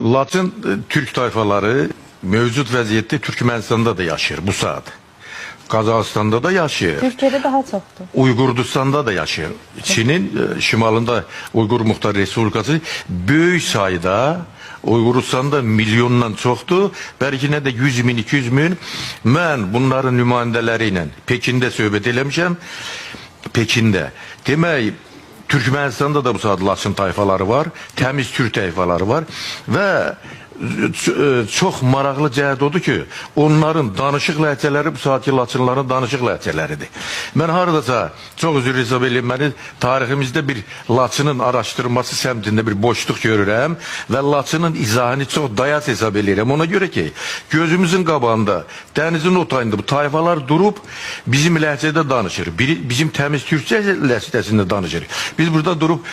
Laçın türk tayfaları mövcud vəziyyətdə Türkmenistan'da da yaşayır bu saat. Kazakistan'da da yaşayır. Türkiye'de daha çoktu. Uygurdistan'da da yaşayır. Çin'in şimalında Uygur Muhtar Respublikası böyük sayda Uyguristan'da milyondan çoxdur. Bəlkə nə də 100 min, 200 min. Mən bunların nümayəndələri ilə Pekində söhbət eləmişəm. Pekində. Demək Türkmenistan'da da bu saat Laçın tayfaları var, təmiz türk tayfaları var və çox maraqlı cəhət odur ki, onların danışıq ləhcələri bu saatki Laçınların danışıq ləhcələridir. Mən hardasa, çox üzr hesab eləyim məni, tariximizdə bir Laçının araşdırması səmtində bir boşluq görürəm və Laçının izahını çox dayaz hesab eləyirəm. Ona görə ki, gözümüzün qabağında, dənizin o tayında bu tayfalar durub bizim ləhcədə danışır. Biri bizim təmiz türkcə ləhcəsində danışır. Biz burada durub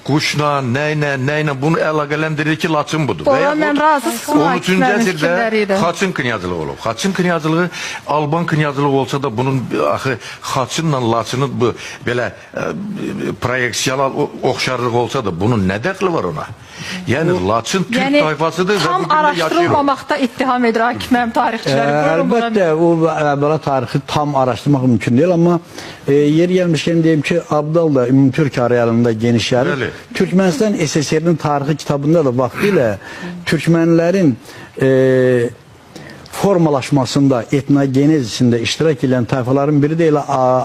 quşla, nəylə, nəylə bunu əlaqələndirir ki, Laçın budur. Bora Və yaxud mən razı 13. mənim əsrdə fikirləri ilə. Xaçın knyazlığı olub. Xaçın knyazlığı Alban knyazlığı olsa da bunun axı Xaçınla Laçının bu belə proyeksiyonal oxşarlığı olsa da bunun nə dəxli var ona? Yəni Laçın türk Yəni tayfasıdır və tam bu gün də yaşayır. o. araşdırılmamaqda ittiham edir Akif müəllim tarixçiləri. Buyurun buna. Əlbəttə, o əvvəla tarixi tam araşdırmaq mümkün deyil, amma yeri gəlmişkən deyim ki, Abdal da ümumtürk arealında geniş yayılır. Bəli. Türkmənistan SSR-nin tarixi kitabında da vaxtilə türkmənlərin formalaşmasında, etnogenezisində iştirak edən tayfaların biri də elə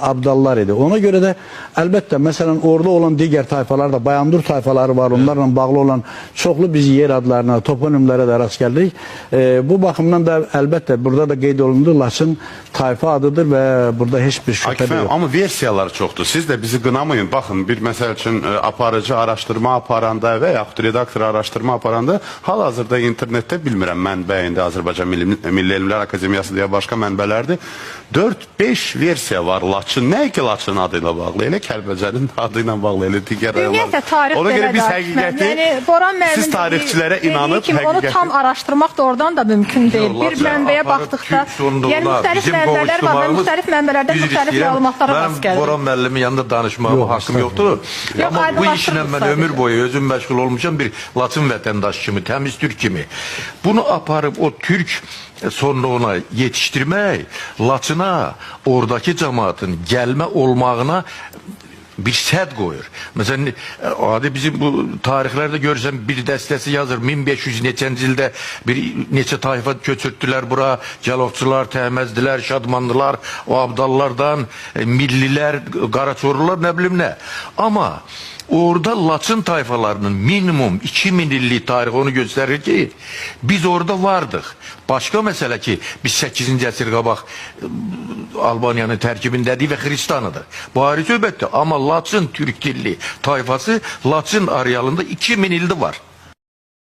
Abdallar idi. Ona görə də əlbəttə, məsələn, orada olan digər tayfalar da, Bayandur tayfaları var, onlarla bağlı olan çoxlu biz yer adlarına, toponimlərə də rast gəlirik. Bu baxımdan da əlbəttə burada da qeyd olundu, Laçın tayfa adıdır və burada heç bir şübhə Akif də müəllim, yox. amma versiyalar çoxdur. Siz də bizi qınamayın. Baxın, bir məsəl üçün aparıcı araşdırma aparanda və yaxud redaktor araşdırma aparanda hal-hazırda internetdə bilmirəm mənbəyində Azərbaycan Milli Elmlər Akademiyası deyə başqa mənbələrdir. 4-5 versiya var Laçın. Nəinki Laçın adı ilə bağlı, elə Kəlbəcərin adı ilə bağlı, elə digər rayonlar. Ümumiyyətlə tarix Ona görə belədir biz Akif müəllim. həqiqəti Yəni Boran müəllim siz tarixçilərə dediyi inanıb kimi onu həqiqəti tam araşdırmaq da oradan da mümkün deyil. Yox, Bir Laçın mənbəyə aparıb baxdıqda, türk sonluğuna, yəni müxtəlif bizim mənbələr var və qovuşturmağımız- müxtəlif mənbələrdən Üzr müxtəlif istəyirəm, məlumatlara rast Mənim gəlir. Boran müəllimin yanında danışmağa Yox, haqqım yoxdur. Yox, Amma bu aydınlaşdırın işlə mən sadəcə. ömür boyu özüm məşğul olmuşam bir Laçın vətəndaşı kimi, təmiz türk kimi. Bunu aparıb o türk sonluğuna yetişdirmək Laçına, oradakı cəmaatın gəlmə olmağına bir sədd qoyur. Məsələn, adi bizim bu tarixlərdə görürsən bir dəstəsi yazır 1500 neçənci ildə bir neçə tayfa köçürtdülər bura. Cəlovçular, Təhməzdilər, Şadmanlılar, o Abdallardan, millilər, Qaraçorlular, nə bilim nə. Amma orada Laçın tayfalarının minimum 2000 illik tarixi onu göstərir ki, biz orada vardıq. Başqa məsələ ki, biz 8-ci əsr qabaq Albaniyanın tərkibindədir və Xristianıdır. Bu ayrı söhbətdir. Amma Laçın türk dilli tayfası Laçın arealında 2000 ildir var.